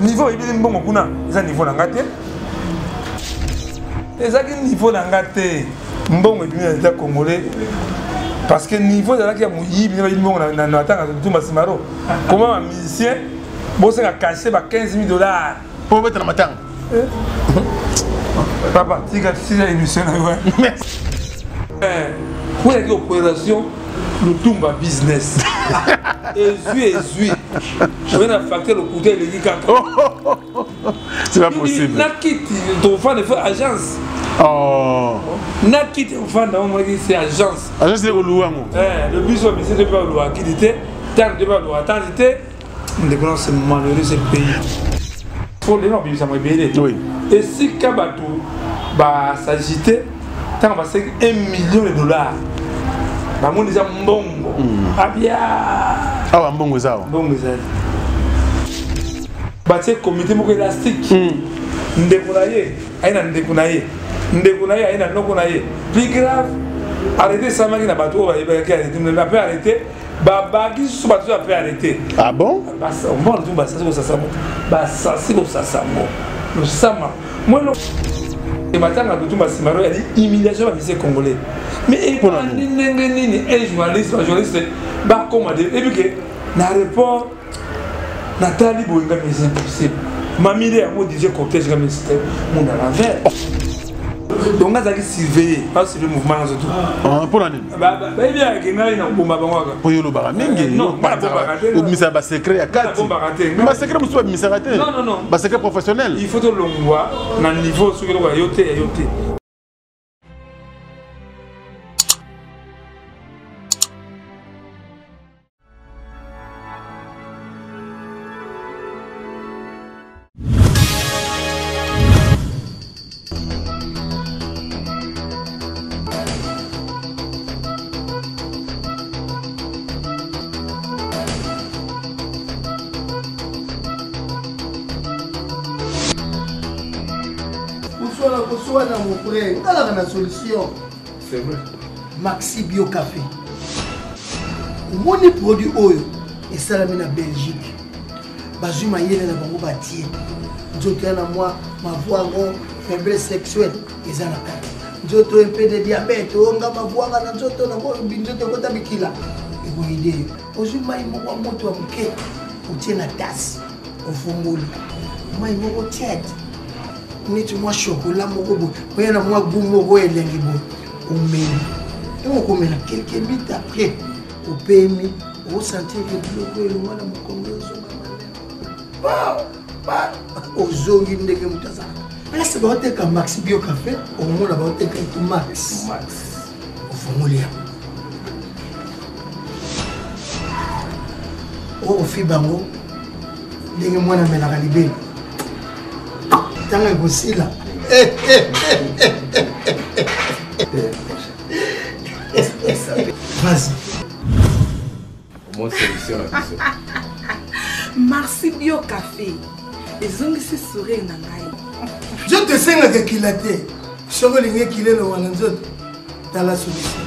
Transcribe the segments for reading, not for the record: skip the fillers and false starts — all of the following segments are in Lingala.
Niveau oyebeli mbongo kuna eza niveau na nga te. Ezalaki niveau na nga te. Mbongo ebimi na l'État congolais parce que niveau ezalaki ya moyibi nde bayibi mbongo na matanga Lutumba Simaro. Comment ba musicien bosenga cachet ba 15 000 dollars mpo obeta na matanga? Eh? Papa, tika tika émission na yo. Mpo ezalaki opération Lutumba business. Ezwi ezwi. Oye na facteur lokuta eleki kaka. C'est pas possible. Na kiti tofanda faut agence. Oh. Na kiti ofanda omonaki c'est agence. Agence nde koluwa yango. Eh, le biso monsieur te pas luwa kiti te. Tant te pas luwa tant te. Ndeko na c'est malheureux ce pays. Faut lelo bibisa mo ebele. Oui. Esika bato ba s'agiter ntango basengi 1 million de dollars bamoni eza mbongo abia awa mbongo eza awa mbongo ezali batie comité moko élastique ndeko na ye aye na ndeko na ye ndeko na ye aye na noko na ye. Plus grave, arrêté esalamaki na bato oyo bayebaki arrêté ape arrêté babaki susu bato oyo ape arrêté. Ah bon? Mbongo tu basasi kosasa ngo, basasi kosasa ngo losama mwelo matanga Lutumba Simaro yali humiliation ya musicien congolais. Mais ebandi ndenge nini un journaliste, ba journaliste bakoma de ebi ke na report natali boye nga, mais impossible. Mamile yango DJ cortège nga, mais c'était monde à l'envers. Donc nga azalaki surveillé, basurveille mouvement nyonso tout. Mpo na nini? Bayebi yake ngai na kobomba bango kaka. Mpo yo olobaka mingi, obimisaka basecret ya kati, basecret mosusu babimisaka te, basecret professionnel. Il faut tolongwa na niveau soki eloko ya yo te, ya yo te. Koswana koswana, mon frère, otalaka na solution. C'est vrai. Maxi Bio Café, omoni produit oyo esalami na Belgique, bazwi mayele na bango, batie nzoto ya na mwa mavwango, faiblesse sexuelle eza na kati nzoto, mpe de diabète oyo nga mavwanga na nzoto nango, nzoto ekota bikila ekoyide yo. Ozwi mai moko ya moto ya moke, otie na tasse, ofungoli mai moko tiède neti mwa chocolat moko boye, oya na mwa goût moko elengi boye, omeli. Ntango okomela, quelques minutes après opemi, osentir ke biloko elongwa na mokongo, ezonga malema, ozongi ndenge moto azalaka. Place baoteka Maxi Bio Café, okomona baoteka etu Max, ofungoli yango, okofi bango ndenge mwana amelaka libele ntango ekosila. Vas-y. Moi, solution na biso. Merci Bio Café. Ezongisi sourire na ngai. Nzoto esengaka ekila te. Soki olingi ekila elongwa na nzoto, tala solution.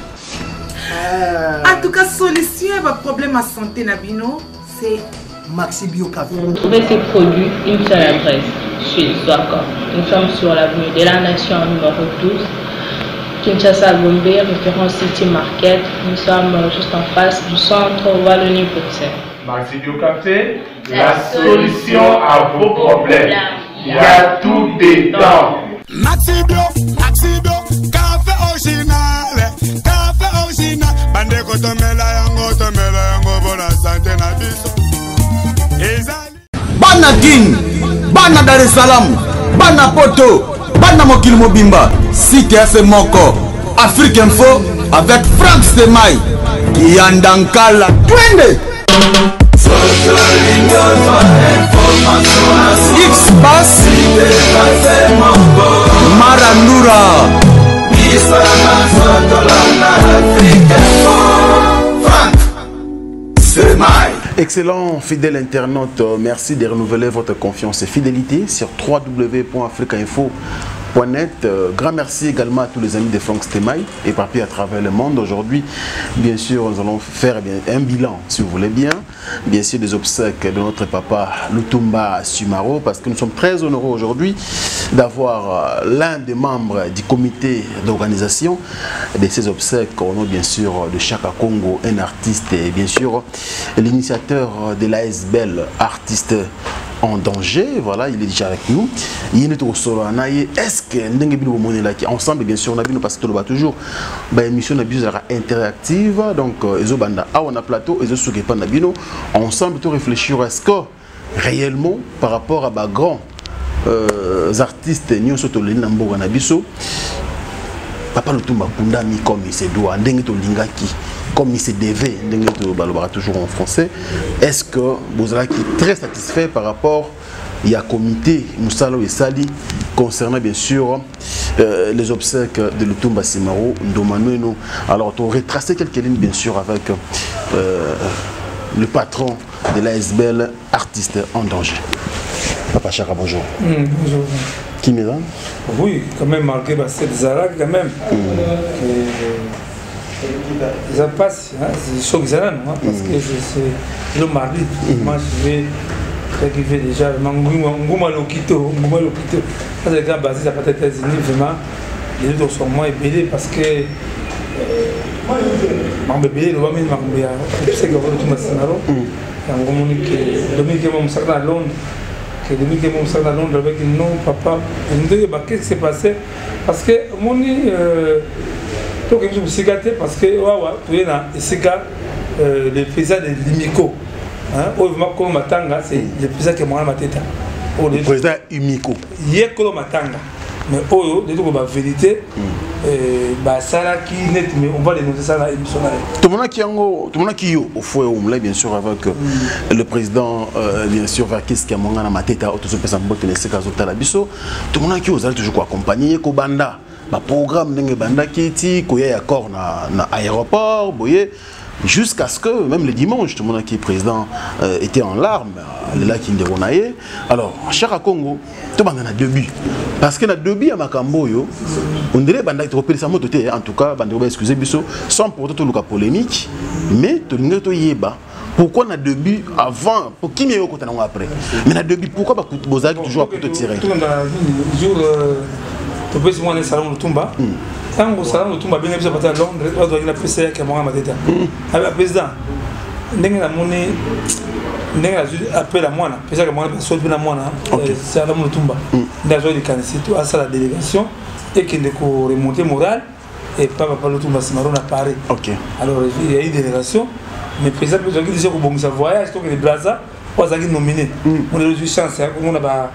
En tout cas, solution ya baproblème ya santé na bino, c'est Maxi Bio Café. Trouvez ces produits, une seule adresse, chez Zwaka. Nous sommes sur l'avenue de la Nation numéro 12, Kinshasa Gombe, référence City Market. Nous sommes juste en face du centre Wallonie-Bruxelles. Maxi Bio Café, la solution à vos problèmes. Il y a tout dedans. Maxi Bio, Maxi Bio, café original, café original. Bandeko tomela yango, tomela yango bona santé na biso. Ezali. Bana Kin, bana Dar es Salaam, bana Poto, bana mokili mobimba, site ya se moko, Afrique Info avec Frank Stemay, Kiyanda Nkala, twende! X Bass, Marandura. Excellent fidèle internaute, merci de renouveler votre confiance et fidélité sur www.africainfo. Net. Grand merci également à tous les amis de Franck Stemay, éparpillés à travers le monde. Aujourd'hui, bien sûr, nous allons faire bien, un bilan, si vous voulez bien, bien sûr des obsèques de notre papa Lutumba Simaro, parce que nous sommes très honorés aujourd'hui d'avoir l'un des membres du comité d'organisation de ces obsèques, au nom bien sûr de Chaka Congo, un artiste et bien sûr l'initiateur de l'ASBL, artiste en danger. Voilà, il est déjà avec nous. Il est au solo. Est-ce que ndenge bino bomonelaki ensemble, bien sûr, on a vu nous parce que tout le toujours ba émission na biso ezalaka interactive, donc ezobanda awa na plateau, ezosuka epa na bino ensemble to réfléchir est-ce que réellement par rapport à ba grands artistes nyonso toleli na mboka na biso, papa Lutumba akundami comme il se doit, ndenge tolingaki, comme il se devait, ndenge to balobaka toujours en français, est-ce que bozalaki très satisfait par rapport ya comité mosala oyo esali concernant bien sûr les obsèques de Lutumba Simaro Ndomanueno? Alors to retracer quelques lignes bien sûr avec le patron de l'ASBL, artiste en danger. Papa Chaka, bonjour. Bonjour. Qui m'est là? Oui, quand même marqué par cette Zara quand même. Ça passe, hein, c'est chaud que ça, hein, parce que c'est le mardi. Moi je vais qui fait déjà Nguma Lokito, Nguma Lokito. Ça c'est grand basé, ça peut être États-Unis vraiment. Les autres sont moins ébélés parce que Mambébé, le Wami Mambéa, tu sais que vous êtes Simaro. Que Dominique Momsaka à Londres, que Dominique Momsaka à Londres avec non papa. Je me dis bah qu'est-ce qui s'est passé? Parce que mon donc je me suis gâté parce que wawa tu es là ici le président de l'Imico. Hein, oyo vraiment Kolo Matanga, c'est le président qui est mort Mateta. Le président Umiko. Ye Kolo Matanga. Mais oyo, de tout la vérité, bah ça là qui net, mais on va dénoncer ça là émission là. Tout le monde qui yango, tout le monde qui yo au fouet au bien sûr avec le président bien sûr Verckys qui a mangana Mateta auto so pesa mbote ne seka zo tala biso. Tout le monde qui ozali toujours accompagner ko banda. Ba programme ndenge banda kiti koya ya corps na aéroport, boye. Jusqu'à ce que, même le dimanche, tout le monde qui est président était en larmes, là qui est. Alors, Chaka Congo, tout le monde a deux buts. Parce que na deux buts à Makambo, yo, on dirait que tu as sa moto, en tout cas, excusez biso, sans pour autant tout polémique, mais tout le monde est yeba. Pourquoi on a deux buts avant? Pour qui mieux qu'on a après? Mais on a deux buts, pourquoi Bozak toujours à couteau tiré? Tout le monde a jour, tu peux se voir dans le salon de Tumba. Tango salon Lutumba bien biso partir à Londres, on doit la PCR qui a mangé ma tête. Ah président, ndenge na moni ndenge na appel à moi na, président que moi soit na moi na, salon Lutumba. Ndazo de Kanisi tout à la délégation et qui ne ko remonter moral et papa papa Lutumba Simaro na Paris. OK. Alors il y a eu délégation mais président président qui disait que bon ça voyage donc les Brazza, on a nominé. On a eu chance on a ba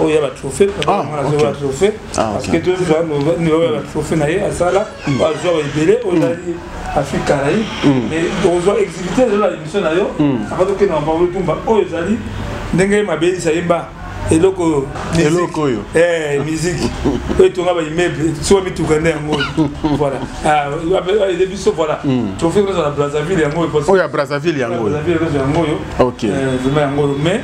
oh, il y a un trophée, on a un trophée, parce que tous les gens ont un trophée, à ça là, on a joué on a Afrique Caraïbe, mais on a exhibité dans l'émission d'ailleurs, avant que nous parlions de oh, ils allaient, ndenge mabeli ça yemba eloko eloko oyo musique oyo tonga ba immeuble soit mituka nde yango voilà ah il biso voilà trophée nous na Brazzaville yango oyo ya Brazzaville yango Brazzaville yango oyo OK vraiment yango mais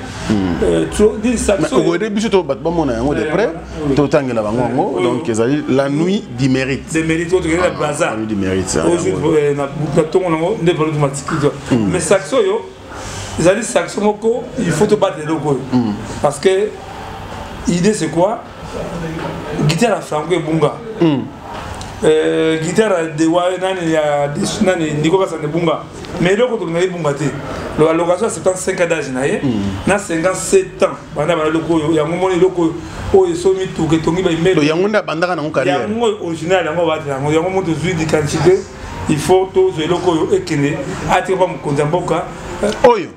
trop dit ça mais oyo biso to bato bamona yango de près to tangela bango yango donc ezali la nuit du mérite de mérite oyo la Brazza la nuit du mérite ça oyo na na tongo nango nde balutu matiki mais saxo yo ezali saxo moko il faut te battre eloko oyo parce que idée c'est quoi guitare ya franco ebunga guitare ya dewa nani ya nani ndiko kasande ebunga mais eloko tolingaki ebunga te location ya 75 ans d'âge na ye na 57 ans banda bana eloko oyo yango moni eloko oyo esomi tuka etongi baimele yango nde abandaka nango carrière yango original yango batela yango yango moto ozwi diquantité il faut tozwa eloko oyo ekende atika pa mokonzi ya mboka oyo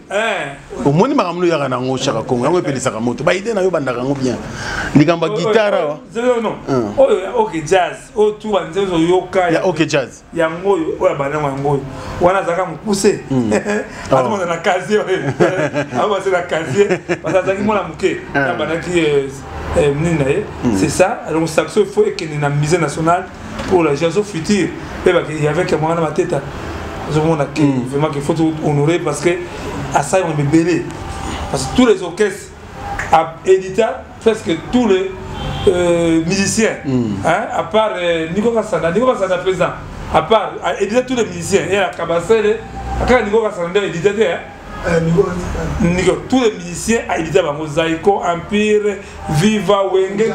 omoni makambo oyaka nango Chaka Congo yango epelisaka moto baide na yo bandaka yango bien likambo ya guitare awa non oyo ya OK Jazz oyo tu banzembo oyoka ya OK Jazz yango oyo oyo abandango yango oyo wana azalaka mokuse azomona na casier azomona na casier parce que azalaki mwana moke abandaki nini na ye c'est ça. Donc saxo il faut ekende na musée national pour la génération future et il y avait que moi na ma tête vraiment qu'il faut honorer parce que à ça on est belé parce que tous les orchestres a édité presque tous les musiciens, hein, à part Nico Kassanda, Nico Kassanda président, à part éditer tous les musiciens, et à Kabasele, kaka Nico Kassanda édité te, hein. Nico, tous les musiciens a édité bango, Zaiko, Empire, Viva, Wenge,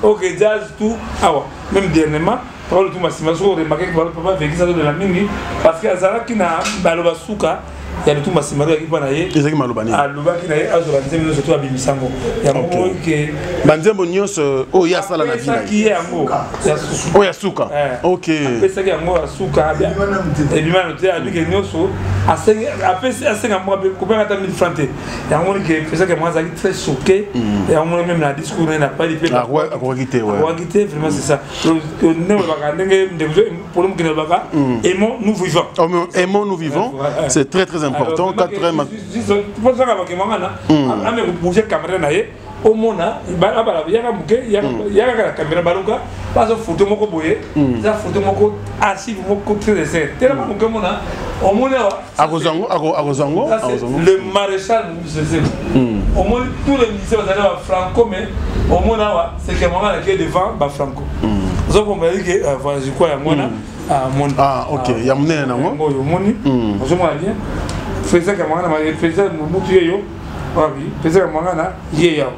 OK Jazz, tout. Awa, même dernièrement, Papa Lutumba nsima, soki oremarquer papa Veki azolela mingi parce que azalaki na baloba suka ya Lutumba nsima ayaki mpa na ye. Ezalaki maloba nini? Alobaki na ye azwa banzembo nyonso to abimisa yango, yango ke banzembo nyonso oyo ye asala na vie na apesaki ye yango ya suka. Oyo ya suka. Ok. Apesaki yango ya suka, ebima nano te. Abike nyonso apesi, asenga moko kopeka ata 1000 franc te. Yango moni ke pesaki yango, azalaki très choqué. Yango moni même na discours na ye na pali mpe akokaki te. Akokaki te vraiment, c'est ça. Ndenge olobaka, ndenge ndeko Polo Mokende olobaka, aimons nous vivons. Aimons nous vivons, c'est très très important. Quatrième posaka bakemanga na ame kobouge caméra na ye, omona abala yaka moke, yaka kaka na caméra, baluka bazo photo moko boye, eza photo moko archive moko très sincère. Telema moke, omona, omoni awa. Akozwango, akozwango. Le maréchal Mobutu, omoni tous les musiciens bazali ba franco, mais omoni awa c'est que mama nake devant ba franco, ozokomba ke voilà, je crois yango wana amoni. Ah ok, ya monene nango. Oyo omoni, ozomona bien président Kamangana, président Mobutu yeyo wapi, président Kamangana ye yawo,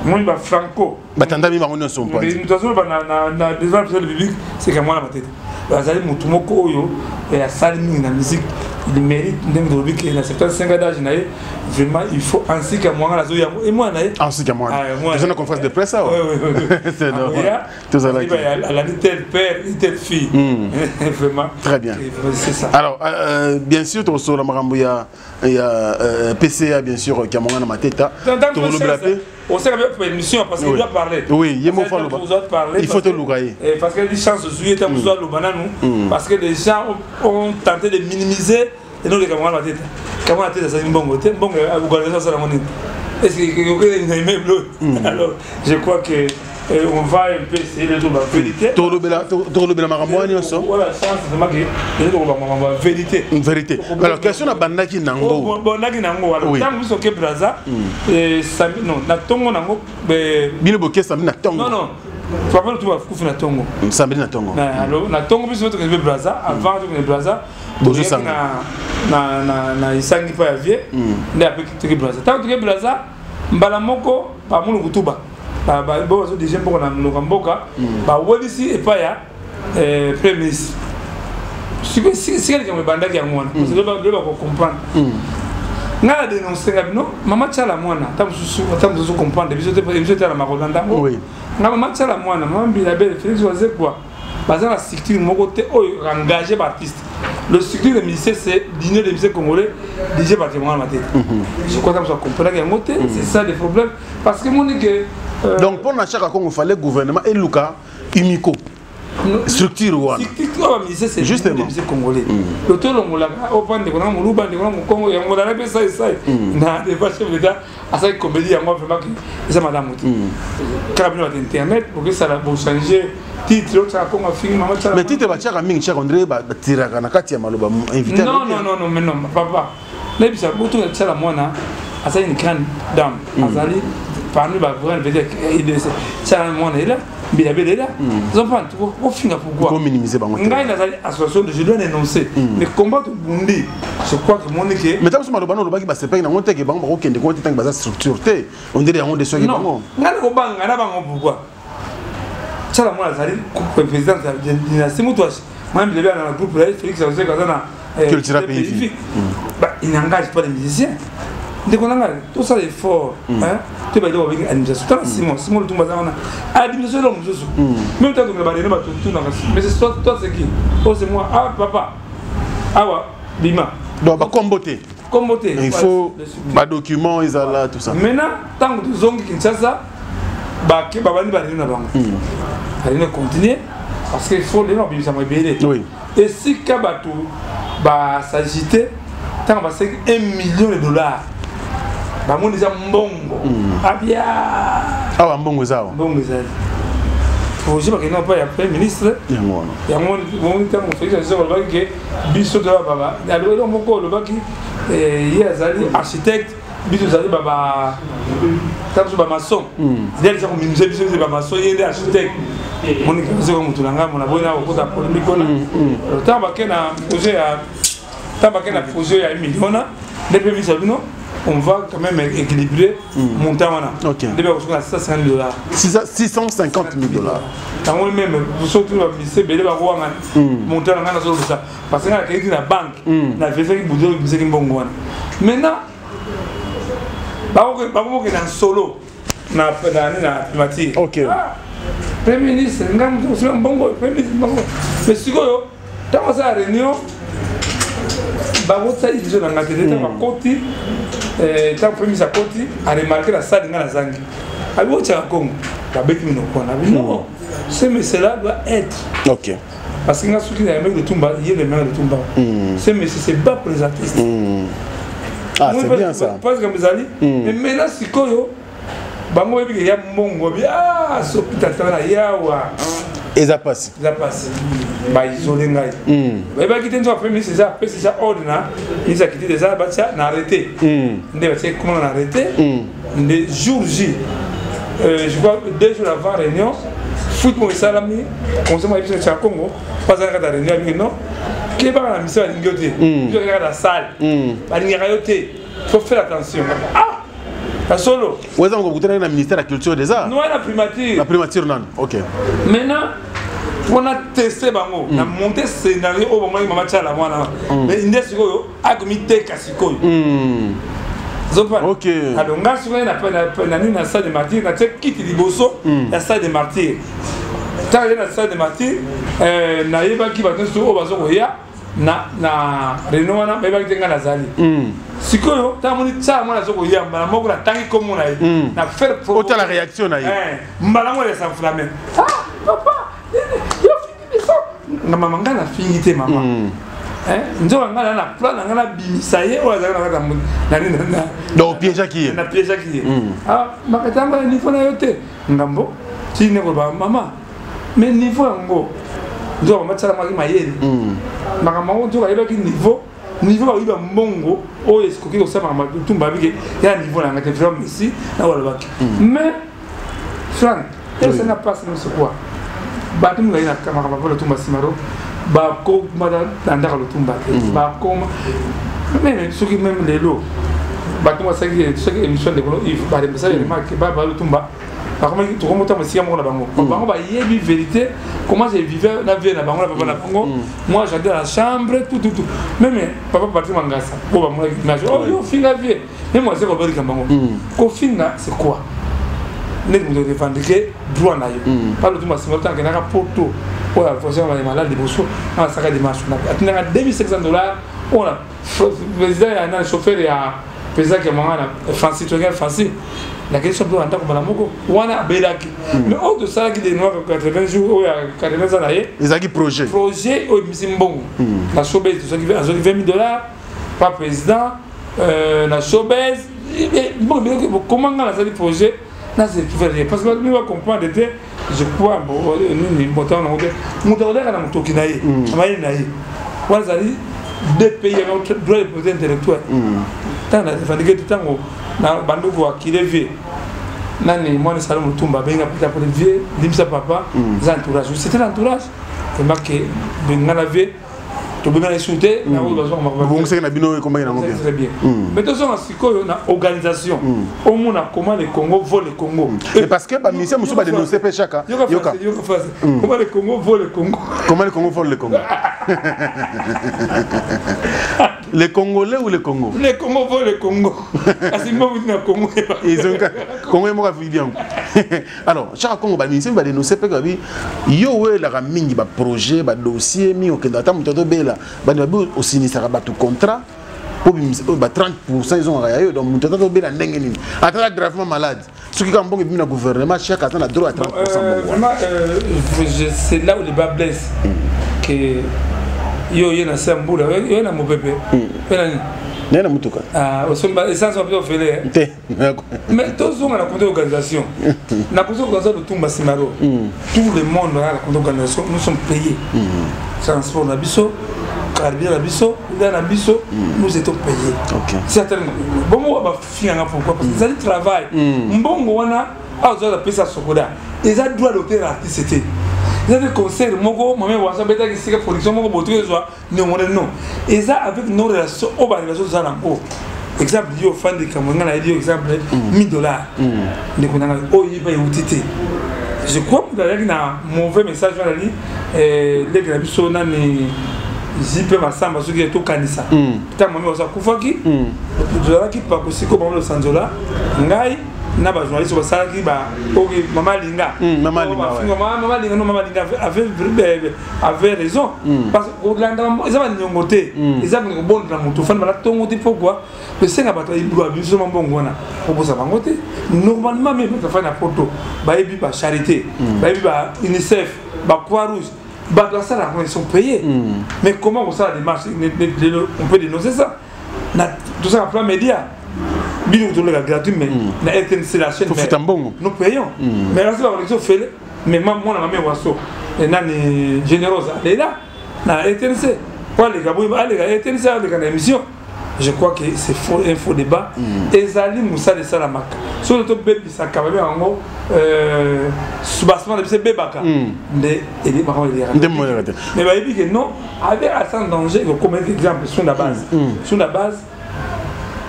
omoni ba franco. Batandami bango nyonso. Moto azoloba na devant le président public, c'est Kamwana Matete. Azali motu moko oyo asali mingi na musique, il mérite. Ndenge tolobi ke na 75 ans d'âge na ye, vraiment il faut ainsi ka mwanga nazo yango e mwana na ye. Ainsi ka mwana toza na conférence de presse awa. C'est normal, tozalaki alandi tel père et telle fille, vraiment. Très bien. C'est ça. Alors bien sûr, tokosola makambo ya PCA, bien sûr, Kiamwangana Mateta, tokolobela mpe. Osala bien émission parce qu'il doit parler. Oui, ye moko aloba. Il faut toluka ye. Parce que chance ozwi ete mosusu aloba nanu, parce que les gens ont tenté de minimiser et non le Kamwana Mateta. Kamwana Mateta azali mbongo te, mbongo organisation asala yango nini? Est ce que okende na immeuble oyo? Alors je crois que on va un peu essayer de trouver la vérité. Tokolobela makambo wana nyonso. Voilà, chance vraiment que tokoloba makambo ya vérité. Vérité. Alors question na bandaki nango. Bandaki nango, alors ntango biso oke Braza samedi, non, na ntongo nango. Bino boke samedi na ntongo? Non, non, papa Lutu bakufi na ntongo. Samedi na ntongo. Na ntongo biso tokende mpe Braza. Avant tokende Braza, bozosanga na esangi mpa ya vie nde ape toke Braza. Ntango toke Braza, mbala moko bamulu kutuba bo bazodirige mboka na monoko ya mboka, bawelisi epai ya premier ministre. Sika likambo ebandaki yango wana, lelo bakocomprendre. Ngai na dénonce nga bino mama Tiala mwana, ata mosusu comprendre biso te, biso te na makolanda yango. Nga mama Tiala mwana, mama Mbila Bele, Félix Wazekwa, baza na structure moko te oyo engagé baartiste. Le structure de musicien, c'est l'union des musiciens congolais dirigé par Mwana Matete. Je crois que ça comprendre yango te, c'est ça le problème, parce que moni que Donc mpo na Chaka Congo, fallait gouvernement eluka unico structure wana. Structure oyo bamusicien, c'est Justement. des musiciens congolais. Loto olongolaka opa ndeko na moluba, ndeko na mokongo, yango nala mpe sai sai na devant chef d'état asali comédie yango, vraiment eza malamu te. Kaka bino bato internet bokesala bochange titre otiaka Kongo afingi mama Tiala. Mais titre batiaka mingi, Chaka, ondire batiraka na kati ya maloba invité. Non, non, non, non, mais non, papa, nayebisa botonga Tiala mwana azali une grande dame, azali parmi bagrande vedette IDC. Tiala mwana ela Mbila Bele ela ozomprendre ofinga pourquoi? Kominimiser bango te. Ngai nazali association de, je dois dénoncer, mais combat tobundi, je crois que moni ke Mais ntango so maloba na olobaki, basepaki nango te ke bango bakokende kuna te ntango baza structure te, ondire yango nde soki bango. Ngai nakobanga na bango pourquoi? Tiala mwana azali présidente ya dynastie Mutuashi, mwana Mbila Bele na groupe na ye, Félix Azeka aza na Cultura Pays. Il n'engage pas les musiciens. Ndeko na ngai, tosala effort to baide babengi administration. Tala Simon, Simon Lutumba aza wana, administration eloko mosusu. Même ntango tokende barene, bato tunaka: mais c'est toi, toi c'est qui? Oh, c'est moi. Ah papa, awa bima. Donc bakombo te. Kombo te. Il faut badocument ezala, tout ça. Maintenant, ntango tozongi Kinshasa, bake babandi barene na bango, barene continue, parce que il faut lelo babimisama ebele. Esika bato basagite, ntango basengi 1 million de dollars, bamoni eza mbongo abia. Awa mbongo eza awa. Mbongo ezali, projet bakende mpa ya premier ministre. Yango wana. Yango moni ntango Félix Aziza balobaki ke biso toya baba, eloko moko olobaki, ye azali architecte, biso tozali baba. Ta biso bamaçon nde alisa kominuse biso biso bamaçon, ye nde architecte. Moniki azoka motu na ngai mona boyi na kokota polémique wana. Ntango bake na projet ya, ntango bake na projet ya million wana nde mpe bisa bino, on va quand même équilibrer montant wana. Nde bakosoka na 650 dollars. 650 000 dollars. Yango même surtout bamise ebele bakowanga montant na ngai nazolobisa, parce que ngai nakei ti na banque na vérifiaki budget, ebimisaki mbongo wana. Maintenant bakokokenda solo na primature. Premier ministre, ngai moto kosima mbongo, premier ministre mbongo. Mais sikoyo ntango asala réunion, bakotisa biso na ngai te. Ntango akoti, ntango premier ministre akoti, aremarquer na sali ngai nazangi, abi otiaka Kongo, babeti minoko wana, abi non, ce monsieur là doit être. Parce que nga soki nayambaki Lutumba, ye lemaka Lutumba. Ce monsieur se bat pour les artistes. Ah, c'est bien ça. Parce que ezali. Mais maintenant sikoyo bango bayebi ke ya mbongo bi, ah, soki tata na yawa. Eza pasi. Eza pasi, baisole ngai. Bayebaki te nzoka premier ministre eza apesi eza ordre na ministre akiti eza batia na arrêté. Nde batia komona na arrêté nde jour J, je crois 2 jours avant réunion, fuite moko esalami. Conseil moko yebiso ya Congo mpo aza na kati ya réunion, abingi non, kebaka na mission, balingi yo te, biso kaka na salle balingaka yo te, faut faire attention. Ah, na solo. Oza moko kutanaki na ministère ya culture déjà? Non, na primature. Na primature nano, ok. Maintenant mpona teste bango, na monte scénario oyo bamonaki mama tiala mwana, mais nde sikoyo akomiteka sikoyo. Alors nga sikoyo na nini, na salle de martyr, natie kiti liboso ya salle de martyr. Ntango ye na salle de martyr, nayebaki bato nyonso oyo baza koya na réunion wana, bayebaki te ngai nazali. Sikoyo ntango moni tiala mwana aza koya, mbala moko natangi kombo na ye na faire. Otala réaction na ye. Mbala moko es'enflamme: ah papa, yo fingi biso. Nga mama, ngai nafingi te mama. Nzoka ngai na plan na ngai nabimisa ye oyo azalaki na kati na nini. Donc piégeaki ye. Na piégeaki ye. Makati yango na niveau na yo te. Ngambo tine koloba mama, mais niveau yango nzoka mama tialamaki mayele makambo yango. Nzoka ayebaki niveau bakoyiba mbongo oyo ekoki kosala makambo tumba abike ya niveau na ngai te. Vraiment merci na balobaki. Mais Frank, esanga mpasi nyonso kwa bato mingi na makambo mpo Lutumba Simaro bakoma na ndako Lutumba te, bakoma même soki même lelo bato basalaki soki émission de kono Yves barembesaki remarque ba Lutumba bakomaki tokomota esika moko na bango. Bango bayebi vérité comment je vivais na vie na bango, na papa na bango. Moi, j'étais dans la chambre, tout tout tout. Même papa Patrick Mangasa oyo bamonaki image oyo, yo finga vie, même moi koberika bango. Kofinga, c'est quoi? Neti moto revendique droit na yo pa Lutumba nsima ntango akendaka poto oyo avoisin malade liboso asaka démarche, atindaka 2500 dollars oyo na président ya na chauffeur ya président Kemanga na Francis, toyaki Francis, nakei so mpe ndako mbala moko wana abelaki. Mais oyo tosalaki de noir 80 jours oyo ya 80 ans na ye. Ezalaki projet. Projet oyo ebimisi mbongo na showbase, tozwaki, azwaki 20 000 dollars par président na showbase. Mbongo comment nga nazali projet nase retrouver, parce que mi bacomprendre te. Je crois nini moto nango te, moto akoleka na motoki na ye na mayele na ye wana ezali deux pays yango droit de propriété intellectuelle. Ntango na revendique te, ntango na banduku akile vie nani mwana esala Motumba abenga pita pole vie limbisa papa, eza entourage, c'était l'entourage vraiment ke benga na vie tobengana esu te. Bobongisaki na bino, ekomaki nango bien. Très bien. Mais tozonga sikoyo na organisation, omona comment le Congo vole le Congo. Mais parce que bamusicien mosusu badénonce mpe chaka. Yoka, comment le Congo vole le Congo. Comment le Congo vole le Congo. Le Congolais ou le Congo? Le Congo vole le Congo, kasi mbobuti na Congo. Congo ye moko avi bien. Alors Chaka Congo, bamusicien badénonce mpe babi yo oyelaka mingi baprojet, badossier mingi, okendaka ata moto atobela bani babi osinisaka bato contrat po ba 30 ezongaka ya yo. Donc moto ata tobela ndenge nini, ata aza gravement malade, soki kaka mbongo ebimi na gouvernement, chaque aza na droit ya 30. Vraiment, c'est là où le bât blesse, que yo ye na se ya mbula, yo na mopepe mpe nani. Naye na mutuka. Essence bape ofele. Te. Mais tozonga na côté organisation, na côté organisation Lutumba Simaro, tout le monde na côté organisation, nous sommes payés, transport na biso. carburant na biso, kolia na biso, nous étions payés. Certainement. Bongo bafinganga pourquoi? Parce que ezali travail. Mbongo wana awa toza apesa sokoda, eza droit d'auteur artiste te. Eza te concert moko mame waso abetaki esika production moko botoki ezwa ndenge wana, non. Eza avec nos relations, oyo barelation toza nango. Exemple, yo ofandi likambo ngai nayebi yo, exemple 1000 $. Ndeko na ngai, oyo yeba euti te. Je crois moto azalaki na mauvais message wana ali leki na biso nani, Jipe Masamba. Soki tokanisa ntango mami waso akufaki, tozalaki pakosiko bango losanzola ngai na bajournaliste basalaki ba oyo mama Linga. Mama Linga, ouais. Mama Linga, non, mama Linga avait raison, parce que kolanda eza baniongo te, eza kobondela moto ofandi bala tongo te. Pourquoi tosenga bato ba biso mambongo wana? Kobosa bango te. Normalement, me bato afandi na poto bayebi bacharité, bayebi ba UNICEF, ba Croix Rouge, bato basala yango, ils sont payés. Mais comment kosala démarche? On peut dénoncer ça na tosala plan média, bino toleka gratuit, mais na RTNC, la chaîne, Tofuta mbongo. nous payons. Mais kasi bakolekisa ofele. Mais mwana mame waso nani, Générose, alela na RTNC po aleka boye, aleka RTNC, aleka na émission. Je crois que c'est faux, un faux débat. Ezali mosala esalamaka. Soki tobebisaka, babe yango soubassement na biso ebebaka nde makambo eliaka. Nde moyaka te. Mais bayebi ke non, avec sans danger ekokoma. Exemple, sur la base, sur la base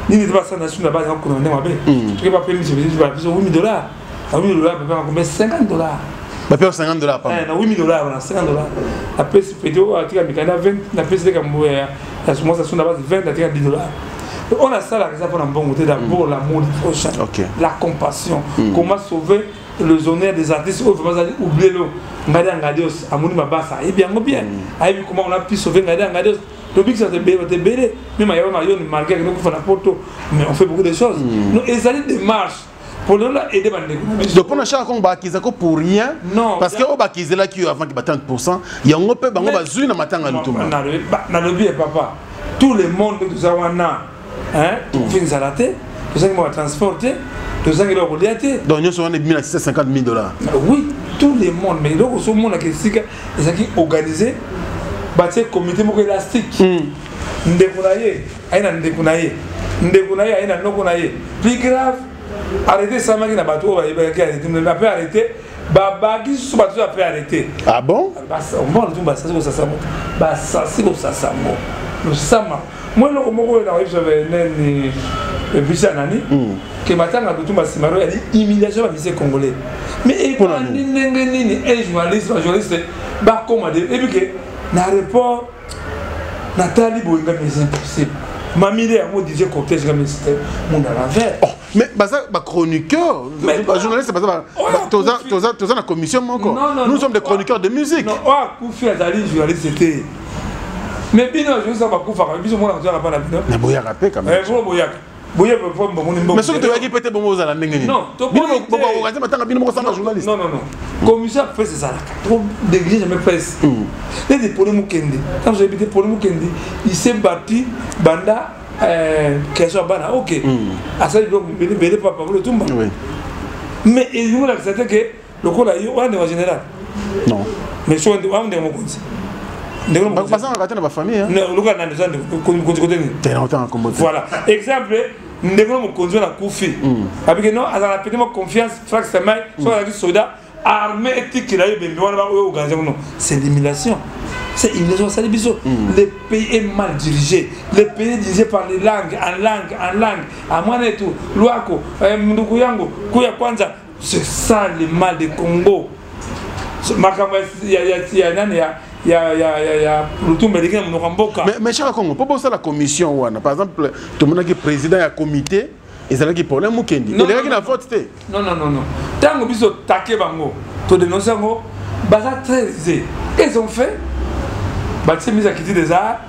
nini te, basala sur la base akokoma ndenge mabe. Soki bapemisi biso 8000 $, na 8000 $, bapema combien? 50 $. Bapesa 50 $ pamba? Na 8000 $, na 50 $. Napesi pete oyo atika mikanda 20, napesi likambo ya mwasi asunda base 20, atika 10 $. On asalaka eza mpona mbongo te. D'abord l'amour du prochain, la compassion, comment sauver les honneurs des artistes oyo vraiment azali oublié. Lo Ngadi ya Ngadios amoni mabasa, ayebi yango bien, ayebi comment on a pu sauver Ngadi ya Ngadios. Tobikisa bato ebele, bato ebele même ayaba mayoni malgré akende kufa na poto, mais on fait beaucoup de choses. Donc ezali démarche pour lola aider bandeko na biso. Donc mpona Chaka Kongo, bakizako pour rien? Non. Parce que oyo bakizelaki yo avant ki ba 30 %, yango mpe bango bazwi na matanga ya Lutumba. Nalobi ya papa, tout le monde toza wana, tokufi nzala te, tozangi mwa transport te, tozangi eloko kolia te. Donc nyonso wana ebimi na 650 000 $? Oui, tout le monde. Mais eloko ozomonaka, esika ezalaki organisé, batie comité moko élastique. Ndeko na ye aye na ndeko na ye, ndeko na ye aye na noko na ye. Plus grave, arrêté esalamaki na bato oyo bayebaki arrêté, ape arrêté, babaki susu bato oyo ape arrêté. Ah bon? Mbona tu basasi kosasa moto, basasi kosasa ngo losama. Mwa eloko moko oyo nakoyebisa neni bisa nani ke matanga Lutumba Simaro yali humiliation ya bamusicien congolais. Mais ebandi ndenge nini? Un journaliste, bajournaliste bakoma de ebi ke na report natali boye, ngami eza impossible. Mamile yango DJ cortège, ngami c'était monde à l'envers. Oh, mais baza bachroniqueur, bajournaliste baza, toza na commission moko. Nous sommes des chroniqueurs de musique. Non, oyo akufi azali journaliste te. Mais bino bajournaliste bakufaka, biso mona tozalaka mpa na bino. Na boyaka mpe quand même. Boyaka, boye bomoni mbongo. Mais soki toyaki mpe te, bongo ozala ndenge nini? Non. Boorganize matanga bino moko sans journaliste? Non, non, non, commission ya presse ezalaka trop néglige jamais presse. Neti Pole Mokendi, ntango oyebi te, Pole Mokendi, il s'est battu banda création ya bana. Ok, asali biloko ebele papa Lutumba, mais elingi olakisa te ke lokola yo wana ndeko général. Non. Mais so wana ndeko mokonzi. Bazangaka te na bafamille. Lokola nani oza mokonzi kote nini? Te, otanga kombo te. Voilà, exemple, ndeko na mokonzi wana akufi, abike non, azala na pete confiance Frank Samai. So azalaki soda armée, etikela yo ebembe wana oyo organise. Non, c'est l'humiliation, c'est humiliation basali biso. Le pays est mal dirigé, le pays est dirigé par les langues, en langue, en langue amwana etu lwako nduku yangu kuya kwanza. C'est ça le mal de Congo. Makambo ya nani ya Lutumba eleki na monoko ya mboka. Mais Chaka Congo, mpo bosala commission wana, par exemple tomonaki président ya comité ezalaki Problème Mokendi, elekaki na vote te. Non, non, non, non. Ntango biso take bango, todénonce yango, baza très aisé. Qu'est-ce ont fait? Batie mise akiti déjà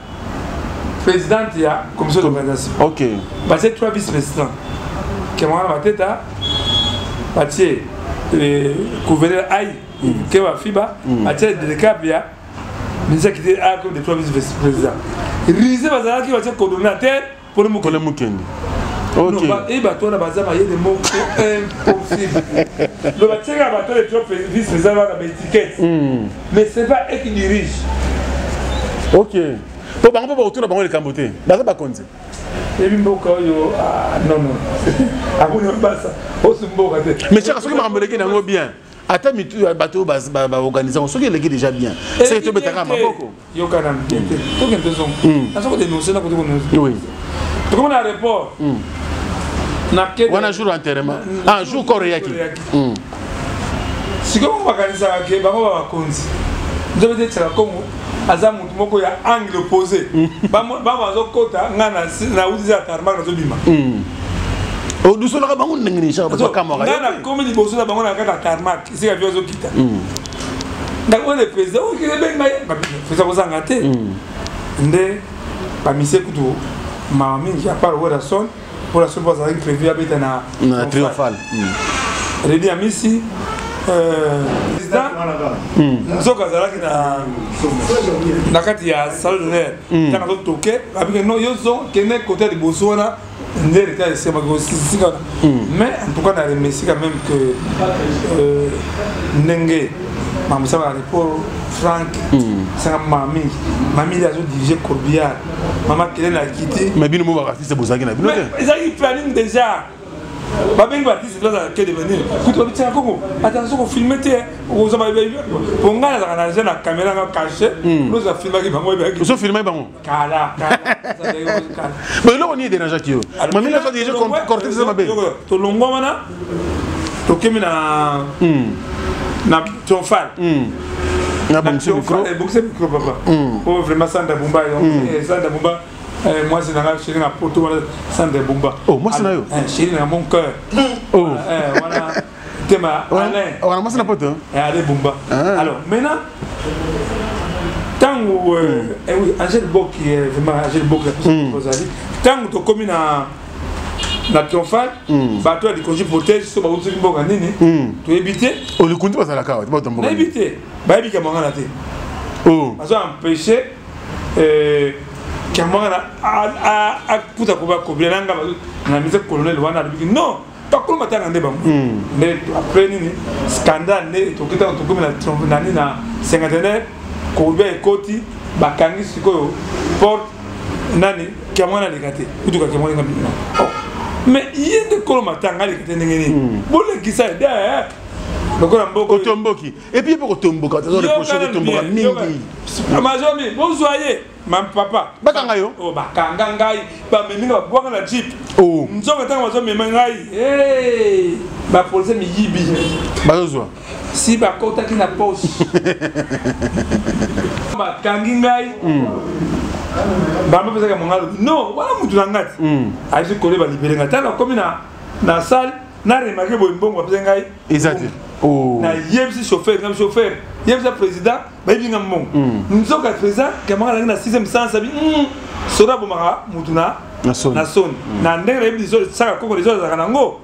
présidente ya commission d'organisation. Batie trois vice présidents kemwana bateta, batie gouverneur ai ke bafiba, batie délégué ya ministère qui a comme des trois vice présidents rise bazalaki, batie coordonnateur. Pole Mokendi. Ok. E bato wana baza mayele moko impossible. Lo batiaka bato les trois vice président wana baétiquette, mais c'est pas eux qui dirige. Ok. Po bango mpo bakotuna bango likambo te, baza bakonzi. Yebi mboka oyo, ah, non non, amoni basa osi mboka te. Mais chaka, soki makambo eleki nango bien, ata mitu ya bato oyo baorganize yango, soki eleki déjà bien, seke tobetaka maboko. Yokana bien te, tokende tozonga naza kodenonce na kote kononce. Tokomi na aéroport wana jour enterrement, ah, jour corps eyaki. Sikoyo bango bakanisaka ke bango babakonzi, nzobe te. Tiaka Kongo aza motu moko ya angle opposé. Bango bazokota, ngai nauti ya tarmac, nazobima. Odusolaka bango ndenge nini? Chaka, bakamwaka. Ngai nakomi liboso na bango na kati ya tarmac, esika vi azokita. Oyo le président okende benga ye, président kozanga te. Nde bamisie kutu mawa mingi, à part Werrason. Werrason mpo azalaki prévu abeta na na Triomphal. Redi Amisi, président nzoka azalaki na kati ya salle d'honneur. Ntango azotoke, abike no yo zo kende kote ya liboso wana nde retard esemaki osika wana. Mais en tout cas na remercie quand même que ndenge makambo esalaka report, Frank sanga mama mingi, mami azodirige corbillard, mama kele na kiti. Mais bino mo baartiste bozalaki na bino te? Ezalaki planning déjà. Babengi baartiste, bazala ke devenir kutu babitiaka koko attention kofilme te. Okozwa po ngai nazalaka na je na caméra nga caché, nozo afilmaki bango. Ozofilmaki bango? Kala. Bon, eloko nini edérangeaki yo? Mami nazo dirige cortège, eza mabe. Tolongwa wana, tokemi na Triomphal. Na bongisi micro. Bongisi micro, papa. Oh, vraiment, Sandra Bumba, Sandra Bumba, mwasi na nga, chéri na poto wana, Sandra Bumba. Oh, mwasi na yo? Chéri na mon cœur. Oh. Wana tema Alain. Wana mwasi na poto. Alain Bumba. Alors maintenant, ntango, oui, Angèle Boki, vraiment Angèle Boki ozali, ntango tokomi na Triomphal, bato ya Likonzi Protège so bauti mboka nini toyebi te. Olikundi bazalaka awa te, bato mboka? Nayebi te, bayebi Kamwangana te. Bazo empêche Kamwangana akuta kobila nanga na mise. Colonel wana alobiki non, bakolo matanga nde bango nde. Après nini, scandale nde toki. Ntango tokomi nani na cinquantenaire, corbillard ekoti, bakangi sikoyo porte nani, Kamwana aleka te. Kutuka Kamwana nga bima, mais ye nde kolo matanga, aleka te ndenge nini? Bolekisa ye lokola mboka. Otomboki, et puis mpo kotomboka, reproche kotomboka mingi. Mazomi bozwa ye, ma papa. Bakanga yo? Oh, bakanga ngai, bamemi nga, babwaka na jeep. Nzoka ntango bazomema ngai, bapolisier miyibi. Bazozwa. Si bakotaki na poche, bakangi ngai. Bango bapesaka monga, alobi non, wana mutu na ngai ti ayebisi kole balibele ngai. Ntango nakomi na salle, na remarke boye, mbongo bapesa ngai eza te. Nayebisi chauffeur ngai, chauffeur, yebisa président bayebi nga mbongo. Nzoka président Kamaka azalaki na 6e sens, abi soda abomaka mutu na na soni. Na ndenge nayebi saka koko leso azalaka nango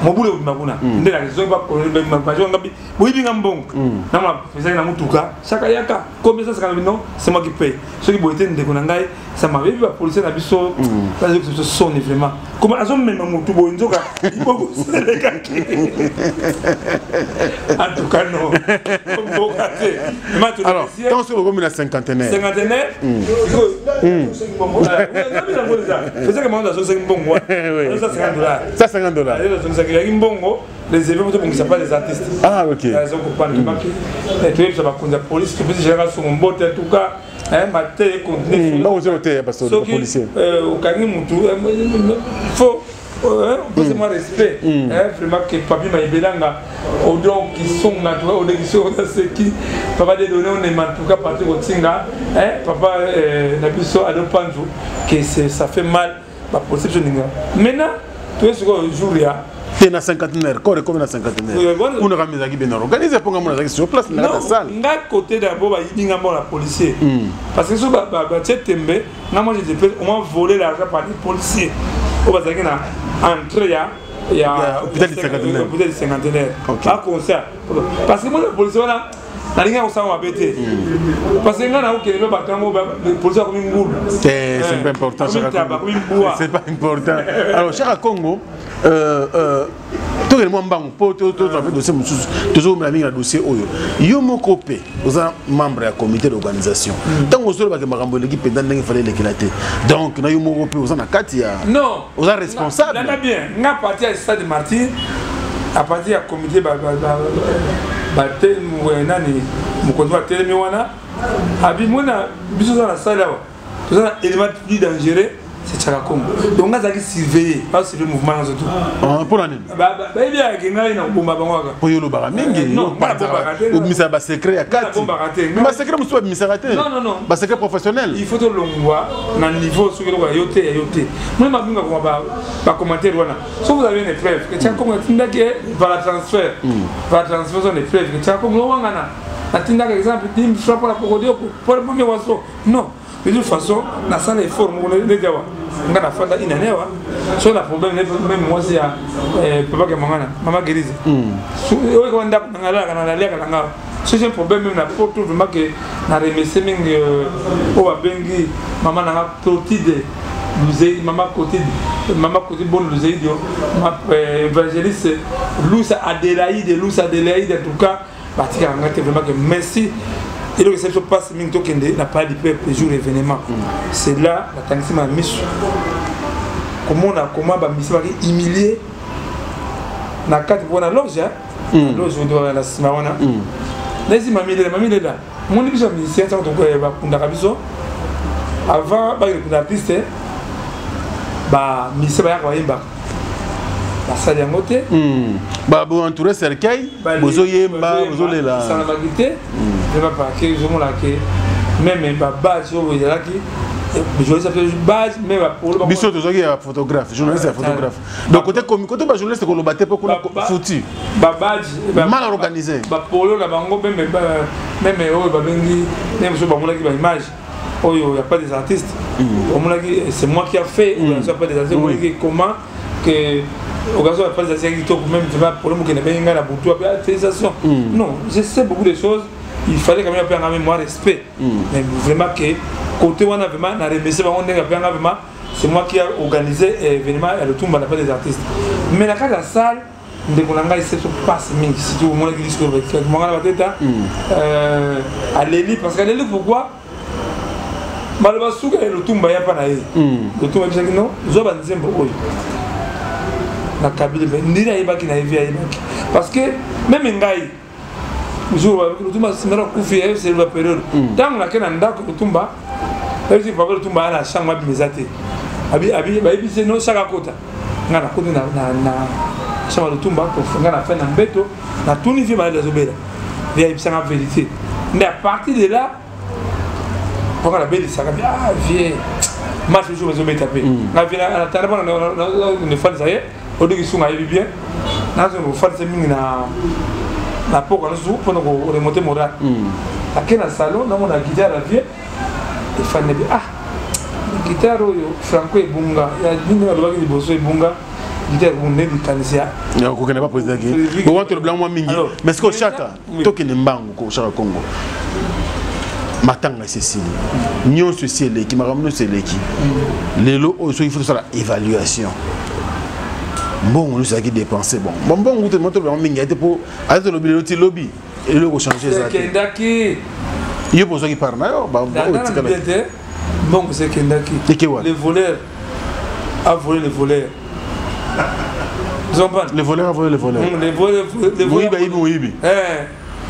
mobulu ebima kuna nde nazoki bakolongabi boyibi nga mbongo. Namona ezalaki na mutuka, saka yaka combien ça saka? Non, c'est moi qui paye. Soki boye te, ndeko na ngai sama bebi, bapolisier na biso bazoki biso soni vraiment. Koma azomema motu boye, nzoka liboko selekaki. En tout cas non, mboka te. Alors, ntango soki bokomi na cinquantenaire? Cinquantenaire ezaka mango, azongisaki mbongo wana 150 dollars. 150 dollars. Azongisaki mbongo les événements, tobongisa pas les artistes. Ah, ok. Azokopana toyebisa bakonzi ya police, topesi général Songo mbote. En tout cas mate continue. Soki okangi mutu, faut opesa respect, vraiment que papi Maibelanga Odon Kisonga, en tout cas Odon Kisonga seki papa de donné on est en tout cas parti kotinga papa na biso Ado Panzu, que ça fait mal, bapolisier biso ndenge. Maintenant toye sikoyo jour ya Te, na cinquantenaire, corps ekomi na cinquantenaire, kuna kaka ezalaki bien organisé, mpo nga mona azalaki sur place na kati ya salle. Nga côté d'abord bayibi nga mbongo na policier, parce que so batie tembe nga, moi je te au moins voler l'argent par des policiers oyo bazalaki na entrée ya hôpital du cinquantenaire. Hôpital du cinquantenaire, baconcert, parce que moi le policier wana Nalingi kosala mabe te. Parce que nga na okende mpe bato yango polisi akomi ngulu. C'est pas important. C'est pas important. Alors, Chaka Congo, tokende mwa mbangu mpo tozwa mpe dossier mosusu, tozomela mingi na dossier oyo. Yo moko mpe oza membre ya comité d'organisation, ntango ozolobaka makambo eleki mpenza ndenge fallait elekela te, donc na yo moko mpe oza na kati ya Non. Oza responsable. Landa bien, nga parti ya stade Martyr, à partir ya comité nani, mokonzi batelemi wana, abi mona biso oza na salle awa, toza na élément plus dangereux, c'est Chaka Congo. Donc nga azalaki surveiller, basurveiller mouvement nyonso tout. Mpona nini? Bayebi yake ngai na kobomba bango kaka. Po yo olobaka mingi, obimisaka basecret ya kati, basecret mosusu babimisaka te. Non, non, non. Basecret professionnel. Il faut tolongwa na niveau soki eloko ya yo te, ya yo te. Moi mabinga koma bacommentaire wana, soki vous avez une preuve que Chaka Congo atindaki par la transfert, par la transfert, son preuve que Chaka Congo wangana atindaka, exemple 10 francs mpona kokodioko mpona premier waso, non. De toute façon, nasala effort moko neti awa nga nafanda inane awa, so na problème même mwasi ya papa Kemangana, mama Gerise, oyo kama ndako nanga alalaka na naliaka na nga. So j'ai un problème même na poto, vraiment que na remercie mingi oyo babengi mama nanga Clotide Luzei, mama Clotide, mama Clotide Bon Luzeidio, évangéliste Lusa Adélaïde, Lusa Adélaïde. En tout cas batikaka nga te, vraiment que merci. Eloko esali biso mpasi mingi, tokende na Palais du Peuple jour événement, c'est là natangisi ma miso komona comment bamisi baki humilié na kati wana loge, loge na nsima wana. Nayesi mamilela, mamilela moni biso ya musicien, ntango bakundaka biso, avant bakende kunda artiste, bamusicien bayaka bayembaka, basali yango te. Boentouré cercueil, bozoyemba, bozolela. Esalamaki te vraiment, parce que ozomona ke même babase oyo ezalaki journaliste base, même bapolo. Biso tozwaki ya photographe, journaliste ya photographe, donc côté komi, côté bajournaliste koloba te mpo kuna foutu. Babadge mal organisé. Bapolo na bango, même oyo babengi même mosusu bamonaki baimage oyo ya pas des artistes, omonaki c'est moi qui a fait organisation pas des artistes. Omonaki comment que occasion ya pas des artistes kitoko, même vraiment problème okende bengi ngai na butu ape félicitation. Non, je sais beaucoup de choses, il fallait quand même ape nga moi respect, mais vraiment que côté wana vraiment na remercier bango ndenge ape nga. Vraiment c'est moi qui a organisé événement ya Lutumba na pas des artistes, mais na kati ya salle, ndeko na ngai, seso passe mingi, surtout omonaki discours mongana bateta aleli, parce que aleli pourquoi? Maloba suka ya Lutumba ya mpa na ye, Lutumba ebisaki no zwa banzembo oyo na kabili mpe ndini ayebaki na ye vi ayebaki, parce que même ngai jour Lutumba simera kufi ayebiseli période ntango nake na ndako Lutumba, bayebisi papa Lutumba aya na chambre, abima eza te, bayebisi no chaka akota. Nga nakoti na chambre Lutumba, nga na fin na mbeto, natuni vie maladi azobela, vie ayebisanga vérité. Nde à partir de là mpoka nabelisaka bi ah vie match jour ezobeta mpe nga vie natanda mpona nefandisa ye odiki sunga ayebi bien, nazonga kofandisa mingi na poka nyonso mpona koremonter moral. Ake na salon, namona guitare ya vie efandi bi ah guitare oyo franco ebunga ya nini alobaki liboso ebunga guitare ebunga nde likanisi ya kokende ba président ki bon tolobela mwa mingi. Mais sikoyo Chaka, tokende mbangu ko Chaka Congo, matanga esi esili, nyonso esi eleki, makambo nyonso eleki. Lelo oyo soki faut tosala évaluation, mbongo nyonso ezalaki dépense, bon bon mbongo te tolobela mingi ate mpo ate tolobi lelo ti lobi eloko changer eza te. Ekendaki. Yo mpo ozwaki part na yo. Te, mbongo esi ekendaki. Le voleur a volé le voleur. Vous comprenez? Le voleur a volé le voleur. Le voleur, le voleur. Moyibi ayibi moyibi.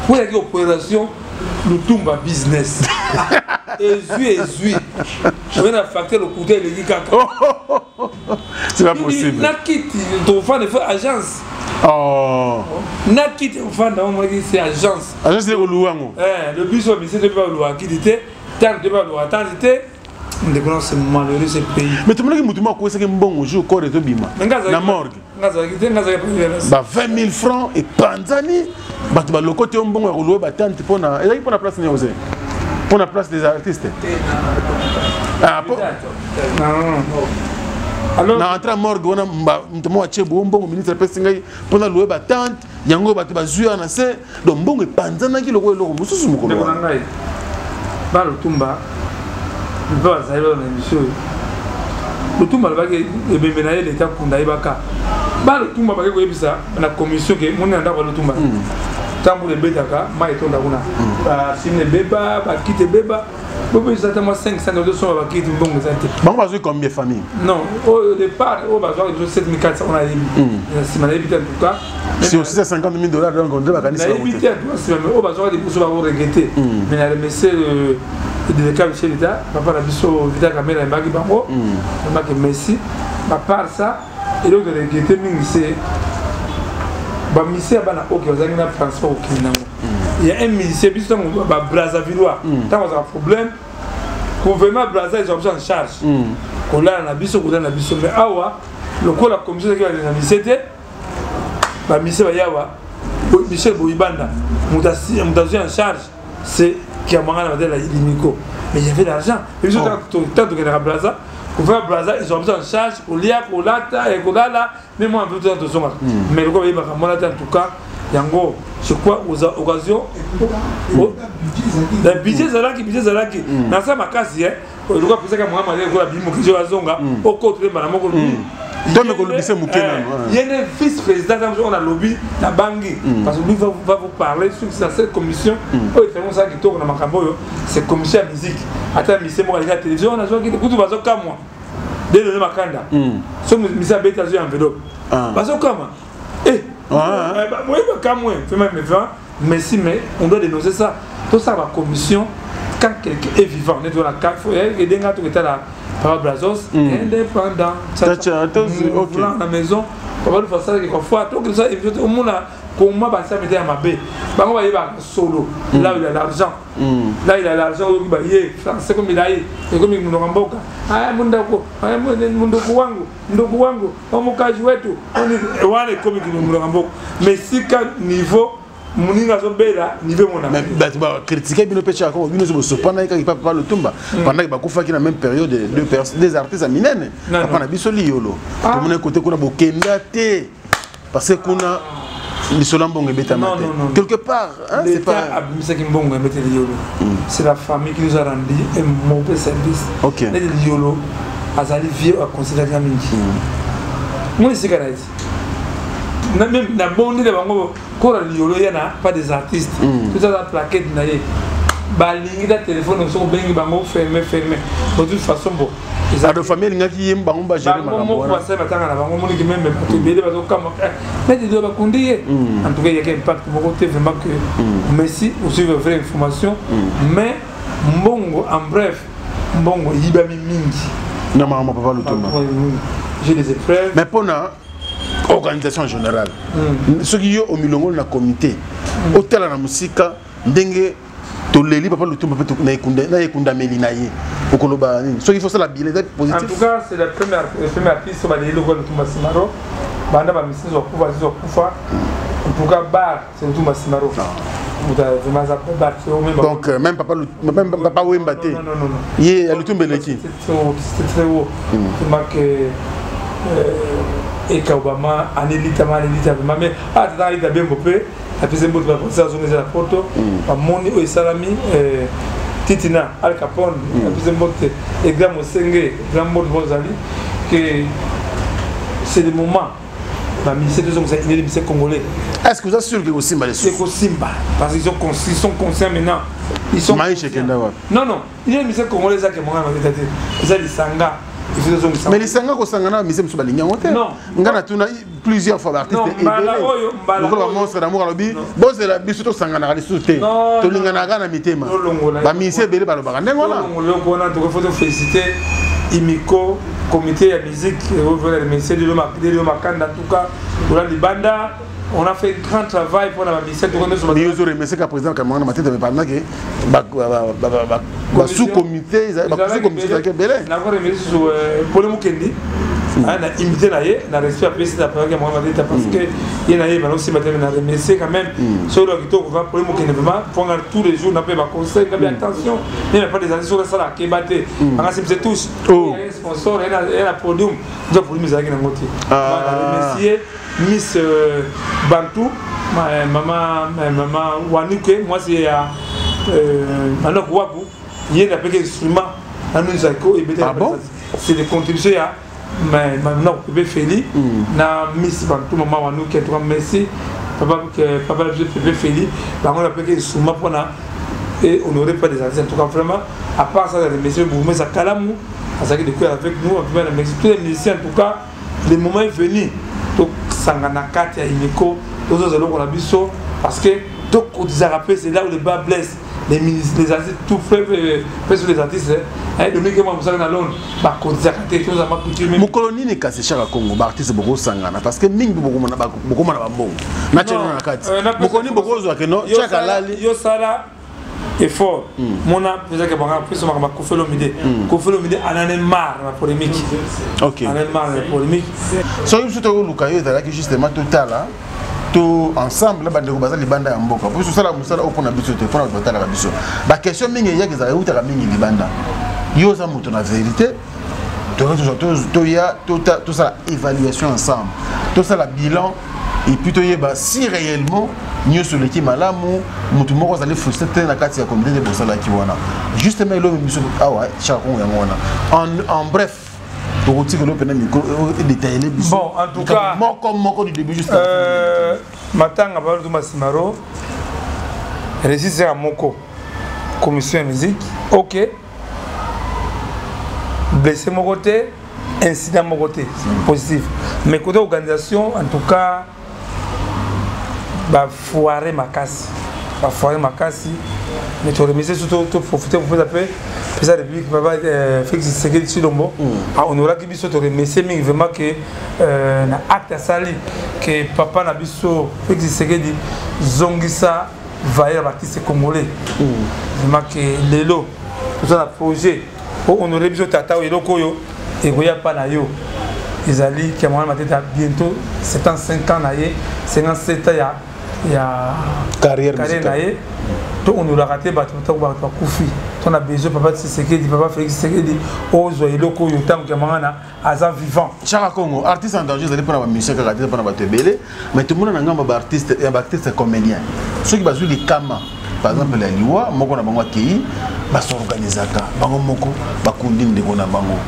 Po ezalaki opération Lutumba business. Ezwi ezwi. Oye na facteur lokuta eleki kaka. C'est pas possible. Na kiti tofanda fo agence. Oh. Na kiti ofanda omonaki c'est agence. Agence nde koluwa yango. Eh, le biso mise te ba kiti te. Tant te ba luwa tant te. Ndeko na c'est malheureux ce pays. Mais tomonaki motu moko akwesaki mbongo jour corps ezobima na morgue. Nga azalaki te, nga azalaki. Ba 20 000 francs epanzani, bato balokoti yo mbongo ya koluwe batante mpona ezalaki mpona place nini ose mpona place des artistes. Ah, po... Na entrée morgue wana, moto moko atie bo mbongo, ministre apesi ngai mpona louer batente yango, bato bazwi wana se. Donc mbongo epanzanaki lokola eloko mosusu mokolo wana. Ngai balutumba mpe bazali bana na émission oyo. Lutumba alobaki ebembe na ye, leta kunda ayebaka. Balutumba bake koyebisa na commission ke moni na ndako ya Lutumba, ntango ebetaka mai etonda kuna, basime ebeba, bakiti ebeba, bopesa ata mwa 500 tozosomba bakiti, mbongo eza te. Bango bazwi combien, famille? Non, au départ oyo bazwaka biso 7400, wana nayebi, na nsima nayebi te. En tout cas, sur 650 000 dollars, donc on dirait bakanisi. Nayebi te. En tout cas, nsima oyo bazwaka liboso bakoregretter. Mais na remercier le délégué chef d'État, papa na biso Vital Kamerhe, ayembaki bango, ayembaki merci. À part ça, eloko regretter mingi, c'est bamusicien ya bana oke bazalaki na transport kokende nango. Il y a un musicien, biso ntango babrazzavillois, ntango bazalaka problème, gouvernement Braza ezwa biso en charge, kolala na biso, kolala na biso. Mais awa lokola commission ezalaki na musicien te, bamusicien bayawa, Michel Boyibanda moto azwi en charge, c'est Kiamanga na batela Limiko. Mais il y avait l'argent. Et biso ntango tokendaka Braza, gouvernement Braza ezwa biso en charge, kolia, kolata, kolala, mais moi mpe toza tozongaka. Mais lokola bayebaka mwana te, en tout cas yango je crois oza occasion na budget ezalaki, budget ezalaki nasa makasi. Lokola apesaka mwa malere, lokola bimokizi oyo azonga okotole mbala moko. Tome kolobisa moke nano. Ye nde vice président ntango oyo nalobi nabangi, parce que lui va vous parler sur cette commission oyo efali mosala kitoko na makambo oyo. C'est commission ya musique. Ata musicien moko alingi ya télévision wana azwaki kutu, bazokamwa delone makanda. So musicien abeti, azwi enveloppe, bazokamwa boyeba kamwe vraiment. Mais vraiment merci, mais on doit dénoncer ça. Tosala bacommission quand quelqu'un est vivant, neti wana edenga toketala papa Brazos indépendant na maison papa Lufa asalaki parfois tokesa omona koma basala mete ya mabe. Bango bayebaka solo là où il y a l'argent, là il y a l'argent. Oyoki baye français komi laye ekomi monoko mboka, mundako, munduku wangu, ndugu wangu, omukazi wetu wana ekomi monoko mboka. Mais sika niveau moninga azobela, niveau mona. Bato bacritiquer bino mpe tiaka bino so bosopanaki kaka papa Lutumba pendant bakufaki na même période, deux artistes ya minene, papa na biso Liyolo. Tomoni kote kuna bokenda te parce que kuna lisolo ya mbongo ebetama te quelque part. C'est pas abimisaki mbongo ebete Liyolo, c'est la famille qui nous a rendu un mauvais service. Neti Liyolo azali vieux aconsidéraka mingi, moni esika na ye ti na bondi na bango kola Liyolo ya na pas des artistes, tout ça plaquette na ye balingi ta telefone soki obengi bango, fermé, fermé. De toute façon, bon. Ado famille elingaki ye bango bagérer makambo wana, basali batanga na bango. Moniki même bato ebele bazokama neti do bakundi ye. En tout cas, eyaki impact moko te vraiment que merci osuivre vraie information. Mais mbongo, en bref, mbongo eyibami mingi. Na makambo papa Lutumba. J'ai des épreuves. Mais mpona organisation générale, soki yo omilongoli na comité, otala na mosika ndenge toleli papa Lutumba mpe na ekundameli na ye, okoloba nini soki faut sala bilan? Eza positif? En tout cas, c'est la première, le premier artiste oyo baleli lokola Lutumba Simaro banda bamisusu bakufa, asusu bakufa. En tout cas, bar c'est Lutumba Simaro. Donc même papa, même papa Wemba te, ye ya Lutumba eleki. C'est très haut que eka Obama anelitama, anelita vraiment. Mais atata alita bembo mpe apesi mboto, baprocès azongeza na poto, bamoni oyo esalami. Titina Al Capone apesi mbote, egra mosenge, grand mbote mpo ozali que c'est le moment bamusicien tozongisa unité musicien congolais. Est ce que oza sûr ke kosimba lisusu? Ekosimba parce qu'ils ont ils sont conscients maintenant, ils sont Maïche ekenda wapi? Non, non, unité musicien congolais ezaki monga na te, eza lisanga. Mais lisanga kosangana, bamusicien mosusu balingi yango te. Nga natuna plusieurs fois baartiste ebele lokola bamonstre d'amour, alobi bozela biso tosanganaka lisusu te, tolinganaka na mitema. Bamusicien ebele balobaka ndenge wana. Wana faut féliciter Imiko, comité ya musique, remercier Delio Makanda. En tout cas tola libanda, on a fait un grand travail pour la musicien. Mais ozo remercier ka président Kamanga Matete, mais pendant que ba sous comité, ba sous comité ezalaki ebele. Nako remercier su Pole Mukendi na imité na ye, na respect apesi na président Kamanga Matete, parce que ye na ye balosimba te. Na remercier quand même soki oyo kitoko va Pole Mukende vraiment ponga tous les jours na pe ba conseil kabi attention, ne pas des années soki asala akeba te anga simse touche. sponsor ya na podium, nzo podium ezalaki nango te. Remercier Miss Bantu, mama mama Wanuke, mwasi ya Manok Waku, ye napeki instrument na nuzako ebetaki. Ah bon? C'est des contributions ya Manok Bébé Feli na Miss Bantu, mama Wanuke. En tout cas merci papa, papa Bébé Feli, bango napeki instrument mpona et honoré pas des artistes. En tout cas vraiment, à part ça, les messieurs Boumé Kalamu azalaki de cœur avec nous. En tout cas merci tous les musiciens. En tout cas le moment est venu tosanga na kati ya Unico, tozozala eloko na biso, parce que tokotisaka mpe, c'est là où le bas blesse. Les ministres, les artistes, tout fait, fait sur les artistes, hein, Dominique Mwa mosala na Londres, bakotisaka te, tozama coutume. Mokolo nini kasi Chaka Congo, baartiste bokosangana? Parce que mingi bokomona bambongo na tieno na kati. Mokolo nini bokozwa ke no Chaka lali? Yo sala effort, mona mpezaki banga mpeso makambo ya Koffi Olomide. Koffi Olomide anane marre na polémique. Anane marre na polémique. Soki biso tokoluka yo, ezalaki justement totala to ensemble bandeko baza libanda ya mboka, po tosala mosala oyo mpona biso te, mpona bato batalaka biso. Baquestion mingi eyaki ezalaka eutaka mingi libanda. Yo oza moto na vérité, toya tosala évaluation ensemble, tosala bilan et puis toyeba si réellement nyonso eleki malamu, motu moko azali frustré te na kati ya comité nde bosalaki wana. Justement elobi biso awa Chaka Kongo yango wana. En bref, tokotikela mpena micro, edétailler biso. Bon, en tout cas, moko moko du début jusqu'à matanga Balutu Masimaro résiste ya moko commission ya musique, ok, blessé moko te, incident moko te, positif. Mais côté organisation, en tout cas bafoire makasi, bafoire makasi. Mais toremercie surtout, toprofite kopesa mpe pesa République, papa Félix Tshisekedi Tshilombo ahonoraki biso. Toremercie mingi vraiment ke na acte asali, ke papa na biso Félix Tshisekedi zongisa valeur ya baartiste congolais. Vraiment ke lelo toza na projet po honore biso tata oyo, eloko oyo ekoya pa na yo ezali Kiamwana Mateta, bientôt 75 ans na ye, 57 ans ya carrière carrière na ye. To honoraka te bato ntango bato bakufi. To na besoin papa Tshisekedi, papa Félix Tshisekedi, ozwa eloko oyo ntango Kiamwana aza vivant. Chaka Congo, artiste en danger ezali mpona bamusicien kaka te, mpona bato ebele. Mais tomona na ngambo baartiste ya baartiste comédien, soki bazwi likama, par exemple ya liwa moko na bango akei, basorganisaka bango moko, bakundi ndeko na bango.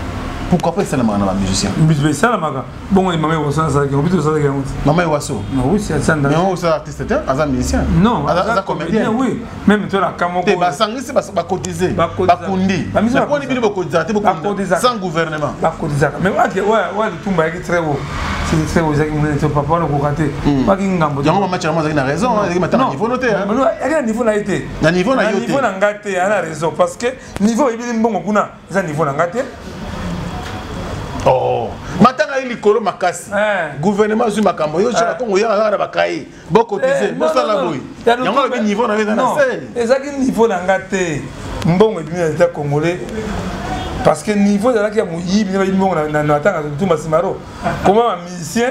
Pourquoi pas esalamaka na bamusicien? Biso esalamaka bongo. Mama Ewaso asalaki yango, biso tosalaki yango te. Mama Ewaso? Oui, c'est ça. Mais osa artiste te, aza musicien. Non. Aza comédien. Oui, même to na ka moko. Te, basangisi, bacotiser, bakundi. Mponi bino bokotisaka te, bokunda sans gouvernement? Bakotisaka, mais ake wa Lutumba ayaki très haut, c'était très haut, ezalaki monene te. Papa wana okoka te, waki ngambo. Yango mama Tiama azalaki na raison, azalaki matanga niveau no te. Ayaki na niveau na ye te. Na niveau na yo te. Niveau na nga te, ana raison, parce que niveau oyebili mbongo kuna eza niveau na nga te. Oh, matanga ye likolo makasi, gouvernement azwi makambo. Yo Chaka Kongo, yaka kaka na bakaye, bokotize, bosala boye. Yango alobi niveau na yo eza na se. Ezalaki niveau na nga te. Mbongo ebimi na État congolais, parce que niveau ezalaki ya moyibi nde bayibi mbongo na matanga Lutumba Simaro. Comment bamusicien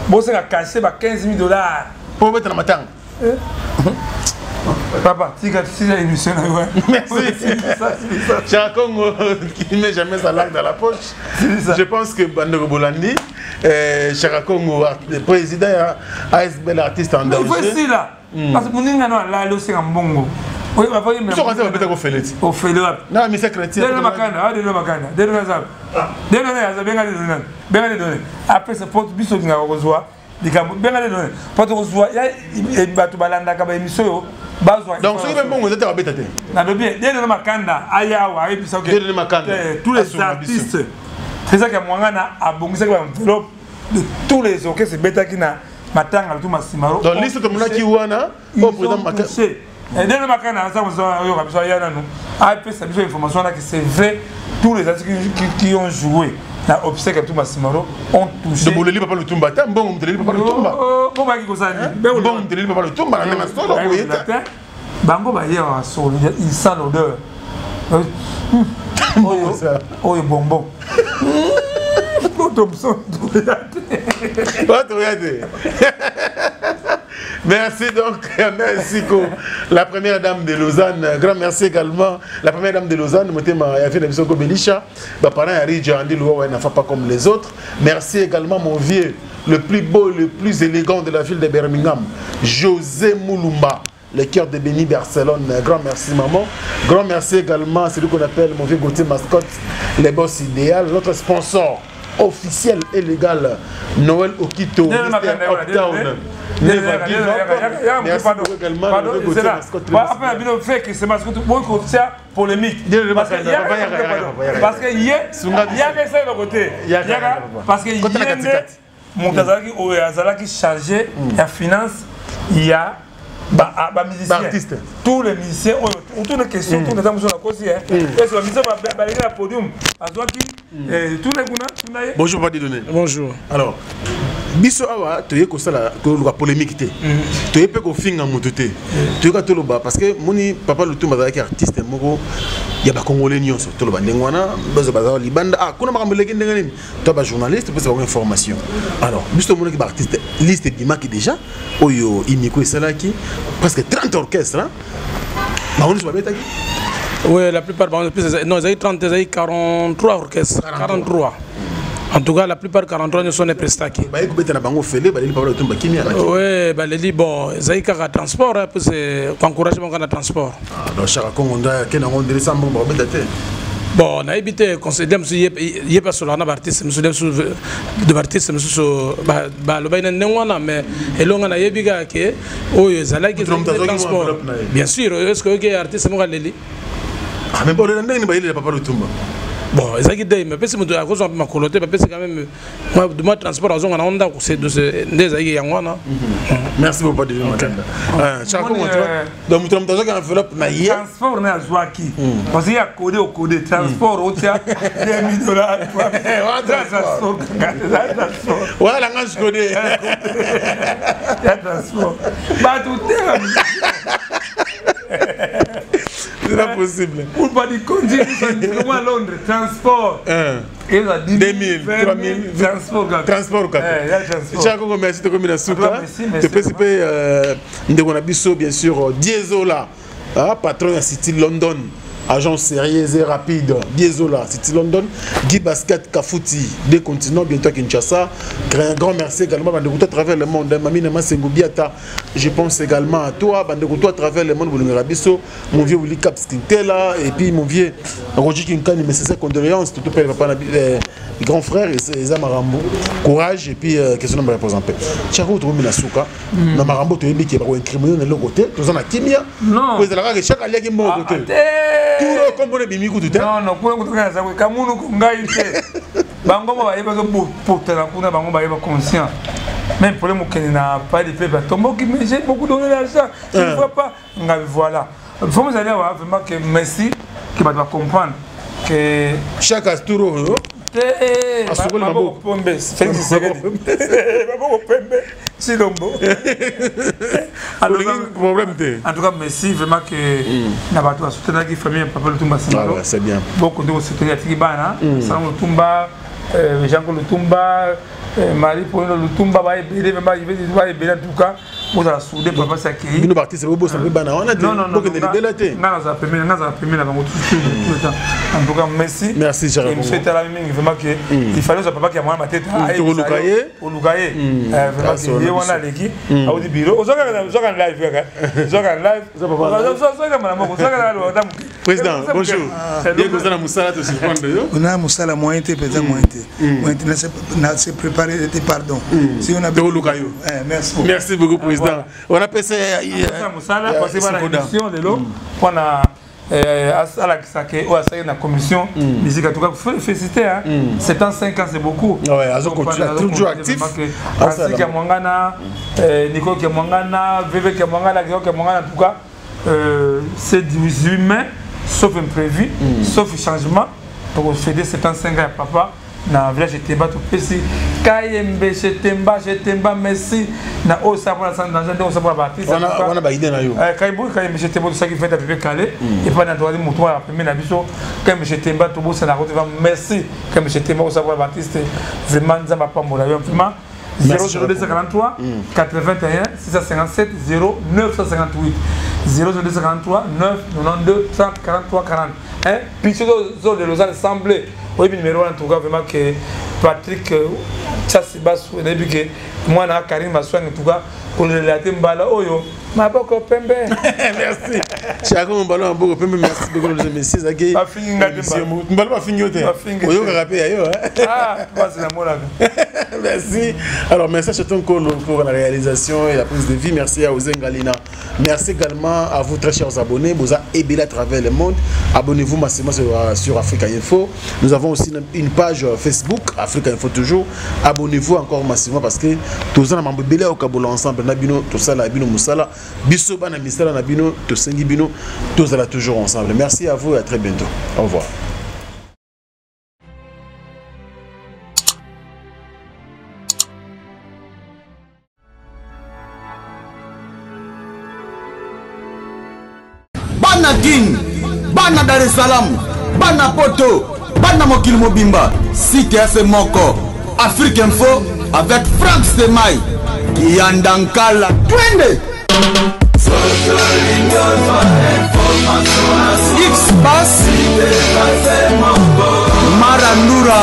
bosenga cachet ba 15 000 $? Mpo obeta na matanga. Papa, tika tika émission na yo. Merci. Chaka Congo qui ne met jamais sa langue dans la poche. Je pense que bandeko bolandi, Chaka Congo, président ya ASBL Artiste en danger. Il faut là. Parce que moninga no alali, osenga mbongo. Biso kasi babeta kofele ti. Ofele wapi? Na mise chrétien. Deno makanda, ah deno makanda. Deno aza. Deno na aza benga deno nani. Benga deno. Après ce porte biso ngaka kozwa likambo, benga deno. Porte kozwa ya bato balandaka ba émission yo bazwa. Donc soki mpe mbongo eza te, babeta te. Nalobi deno makanda aya awa ayebisa ok. Deno makanda. Tous les artistes. Ezaki ya Mwangana abongisaki ba enveloppe de tous les orchestres ebetaki na matanga Lutumba Simaro. Donc liste tomonaki wana oyo président ndenge makana aza oyoka biso, aya nanu apesa biso information wana que c'est vrai, tous les artistes qui ont joué na obsèque ya Lutumba Simaro ont touché. Boleli papa Lutumba te, mbongo moteleli papa Lutumba. Bo bayaki kosala nini? Mbongo moteleli papa Lutumba na ndenge solo boye te. Bango bayebaka solo, il sent l'odeur oyo bonbon Thomson toya te. Toya te. Merci donc, merci ko la première dame de Lausanne. Grand merci également la première dame de Lausanne, motema ya fait na biso ko Belisha, ba parents ya Ridja Andy Luwa n'a pas comme les autres. Merci également mon vieux, le plus beau, le plus élégant de la ville de Birmingham, José Moulumba. Le cœur de Béni Barcelone. Grand merci maman. Grand merci également à celui qu'on appelle mon vieux Gauthier Mascotte, les boss idéal, notre sponsor officiel et légal, Noël Okito, Mr. Uptown. Never give up. Merci beaucoup également. Après, bino fait que c'est mascotte, moi, polémique. Parce que hier, il y a ça de côté. Parce que hier, moto azalaki oyo azalaki chargé ya finance ya bamusicien tous les musiciens oyo otuna question tuna eza mosusu nakosi ese bamusicien baleki na podium azwaki tuna kuna tuna ye. Bonjour papa Dieudonné. Bonjour. Alors biso awa toye kosala koluka polémique te, toye mpe kofinga moto te, toyoka toloba parce que moni papa Lutumba azalaki artiste moko ya bacongolais nyonso. Toloba ndenge wana bazo baza libanda, ah kuna makambo eleki ndenge nini, to bajournaliste opesa bango information. Alors biso tomonaki baartiste, liste ebimaki déjà oyo imiko esalaki presque 30 orchestre, bango nyonso babetaki. Oui, la plupart, bon, non, ils 30, ils 43 orchestres. 43. En tout cas, la plupart 43 ne sont pas prestaki. Bah, écoute, na bango fele, bah, papa Lutumba kimia. Oui, bah, les bon, ils ont kaka transport, hein, pour encourager mon transport. Ah, donc chaque Congo nda kena ngondele sambo ba beta te. Bon, nayebi te conseil mosusu ye mpe asolaka na baartiste mosusu mosusu de baartiste mosusu balobaki na ndenge wana, mais elonga nayebi kaka ke oyo ezalaki transport, bien sûr. Est ce que oyoki artiste moko aleli? Ah, mais bon, ndenge bayelela papa Lutumba. Bon, ezalaki dei, mais pesi moto akozwa mpe makolo te, bapesi quand même mwa transport azonga nango ndako, nde ezalaki yango wana. Merci beaucoup, Dede Matanda. Chako, donc moto na moto azwaki enveloppe na ye. Transport na azwaki parce que ya code okode transport otia 2000 $. Transport. Wana langage codé. Ya transport bato te. C'est pas possible. Pour pas dire conduire à Londres, transport. Eza 2000, 3000, transport. Transport kaka. Chako, merci, tokomi na suka. Topesi mpe ndeko na biso, bien sûr, Diezola, patron ya City London, agence sérieuse et rapide. Diezola, City London, Guy Basket Kafuti, deux continents, bientôt à Kinshasa. Un grand merci également, Bandeko à travers le monde. Mamina Masengo Biata, je pense également à toi, Bandeko à travers le monde, Boulingara Biso, mon vieux Willy Caps Kintela, et puis mon vieux Roger Kinkani, mais c'est ses condoléances, tout père, papa, grand frère, et Eza Marambo. Courage, et puis, question de me représenter. Tchako, tu as suka, na Marambo, tu es qui est incriminé de l'autre côté, tu as kimia. Non. Vous avez chaque allié qui mort côté. Tout le combo bimi kutu te. Non, non, kuna kutu kana zakwe kamunu ngai te. Bango ba yeba zo potela kuna, bango ba yeba conscient. Même problème okende na pas de peuple tomboki, mais j'ai beaucoup donné l'argent. Je ne vois pas. Ngai voilà. Faut vous aller voir vraiment que merci que va comprendre que chaque tour asukoli maboko pombe Félix Tshisekedi maboko pembe Chilombo. Alors problème te. En tout cas, merci vraiment que na bato basoutenaki famille ya papa Lutumba Simaro. Ah, c'est bien. Beaucoup de soutenir atiki bana Salon Lutumba, Jean Lutumba, Marie Pauline Lutumba, baebele vraiment, je vais dire baebele. En tout cas, bozala soudé, papa sakei. Bino baartiste bobosana mpe bana wana te, bokende libela te. Nga nazala pembeni, nga nazala pembeni na bango tout le temps. En tout cas, merci. Merci. Charles émission etalami mingi vraiment que il fallait ozwa papa ki ya mwana mateta. Tokoluka ye. Oluka ye vraiment que ye wana aleki auti bureau, ozwaka live kaka, ozwaka live, ozwaka mbala moko, ozwaka ata moke. Président, bonjour. Bien koza na mosala, tosurprendre yo. Ona mosala moyen te mpenza, moyen te, moyen te, na se préparé te, pardon. Si on a tokoluka yo. Merci beaucoup. Merci beaucoup, président. On a pesa mosala parce que bana émission lelo mpona asalakisa ke oyo asalaki na commission musique. En tout cas, faut le féliciter, hein. 75 ans, c'est beaucoup. Ouais, azo continuer, toujours actif. Asiki ya Mwangana, Nicole Kia Mwangana, Veve Kia Mwangana, Kia Mwangana, en tout cas, c'est 18 mai, sauf imprévu, sauf changement, tokofêter 75 ans ya papa na village Etemba. Topesi Kayembe Chetemba Chetemba merci na oyo osala mpona sans danger, ndenge osala mpona baartiste. Wana baide na yo. Kayembe Chetemba, tosalaki fête ya Pepe Kale epai na tokali motu wana pembe na biso. Kayembe Chetemba, tobosanaka te. Merci Kayembe Chetemba, osala mpona baartiste vraiment, Nzambe apambola yo vraiment. 00243 81 657 0958 00243 9 92 30 43 40. Hein? Puis de Lausanne semblait oyebi numéro wana en tout cas vraiment que Patrick Chassi Basu nayebi ke mwana Karim Maswangi en tout cas kolela te mbala oyo maboko pembe. Merci Chako, mbala maboko pembe. Merci beaucoup les messieurs. Ezalaki mbala bafingi yo te, oyokaka mpe ya yo. Merci. Alors merci à Chaton Kolo pour la réalisation et la prise de vie. Merci à Ozengalina. Merci également à vous, très chers abonnés. Vous avez à travers le monde. Abonnez-vous massivement sur Africa Info. Nous avons aussi une page Facebook, Africa Info toujours. Abonnez-vous encore massivement parce que tous ça, au Kabola ensemble. Nabino, tout ça, bino musala. Biso bana misala nabino, tosengi bino, tous là toujours ensemble. Merci à vous et à très bientôt. Au revoir. Bana Kin, bana Dar es Salaam, bana Poto, bana mokili mobimba, site ya se moko, Afrique Info avec Frank Stemay, Kiyanda Nkala, twende! X-Pass, Marandura.